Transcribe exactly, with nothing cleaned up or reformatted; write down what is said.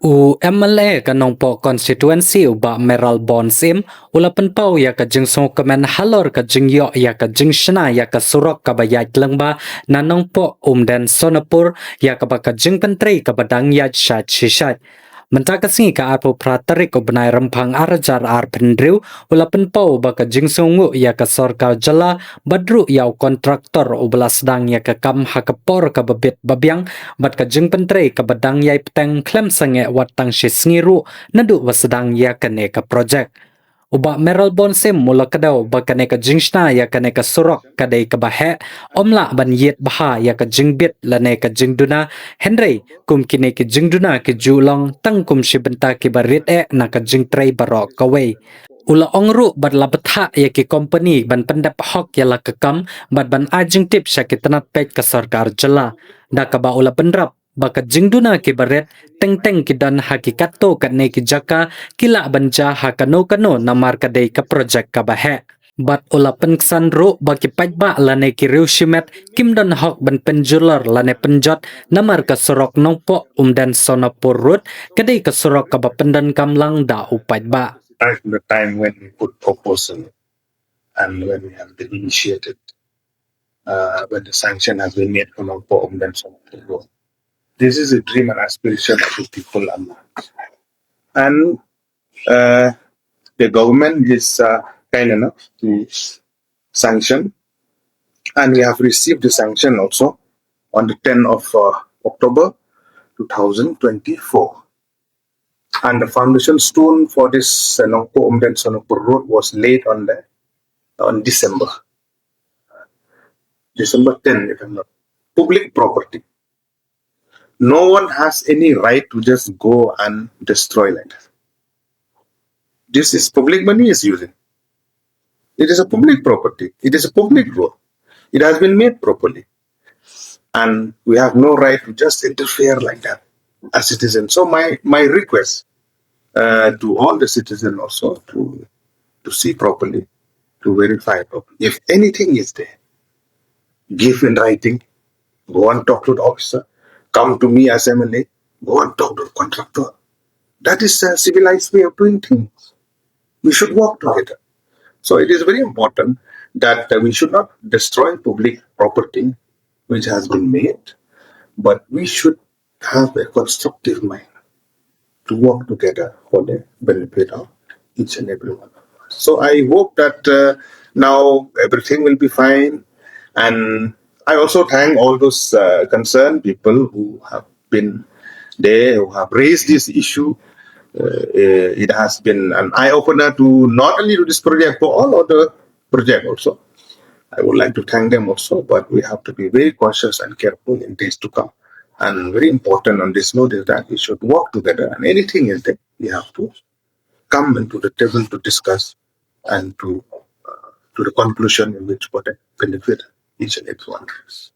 U M L A ka Nongpoh Constituency u Bah Mayralborn Syiem u la pynpaw ïa ka jingsngewkmen halor ka jingïoh ïa ka jingshna ïa ka surok kaba ïaid lyngba na Nongpoh Umden Sonapur, ïa kaba ka jingpyntrei kaba dang ïaid shait shi shait. Mynta ka sngi, ka arphew phra tarik u bnai Rymphang ar hajar arphew hynriew, u la pynpaw ba ka jingsngewnguh ïa ka sorkar jylla bad ruh ïa u kontraktor uba la sdang ïa ka kam ha ka por kaba bit ba biang bad ka jingpyntrei kaba dang ïai bteng khlem sangeh wat tang shi sngi ruh naduh ba sdang ïa kane ka projek. U Bah Mayralborn Syiem u la kdew ba kane ka jingshna ïa kane ka surok ka dei kaba heh, ym lah ban ïit bha ïa ka jingbit lane ka jingduna, hynrei kum kine ki jingduna ki ju long tang kum shi bynta kiba rit eh na ka jingtrei baroh kawei. U la ong ruh bad la bthah ïa ki kompani ban pyndep hok ïa la ka kam bad ban ai jingtip sha ki tnat peit ka sorkar jylla, da kaba u la bynrap ba ka jingduna kiba rit teng teng ki don ha ki katto katne ki jaka, ki lah ban jia ha kano kano namar ka dei ka projek kaba heh. Bad u la pynksan ruh ba ki paidbah lane ki riew shimet kim don hok ban pynjulor lane pynjot namar ka surok Nongpoh Umden Sonapur Road ka dei ka surok kaba pyndonkam lang da u paidbah. Right from the time when we put proposal and when we have been initiated, uh, when the sanction has been made for Nongpoh Umden Sonapur Road. This is a dream and aspiration of the people, Amma. And uh, the government is uh, kind enough to sanction, and we have received the sanction also on the tenth of uh, October two thousand twenty-four. And the foundation stone for this uh, Nongpoh Umden Sonapur Road was laid on the on December, December tenth, if I'm not. Public property. No one has any right to just go and destroy like that. This is public money is using. It is a public property. It is a public road. It has been made properly. And we have no right to just interfere like that as citizens. So my, my request uh, to all the citizens also to, to see properly, to verify properly. If anything is there, give in writing, go and talk to the officer, come to me as M L A, go and talk to the contractor. That is a civilized way of doing things. We should work together. So it is very important that uh, we should not destroy public property which has been made, but we should have a constructive mind to work together for the benefit of each and every one of us. So I hope that uh, now everything will be fine. And I also thank all those uh, concerned people who have been there, who have raised this issue. Uh, uh, it has been an eye opener to not only to this project, for all other project also. I would like to thank them also, but we have to be very cautious and careful in days to come. And very important on this note is that we should work together, and anything is there, we have to come into the table to discuss and to uh, to the conclusion in which for the benefit each and every one of us.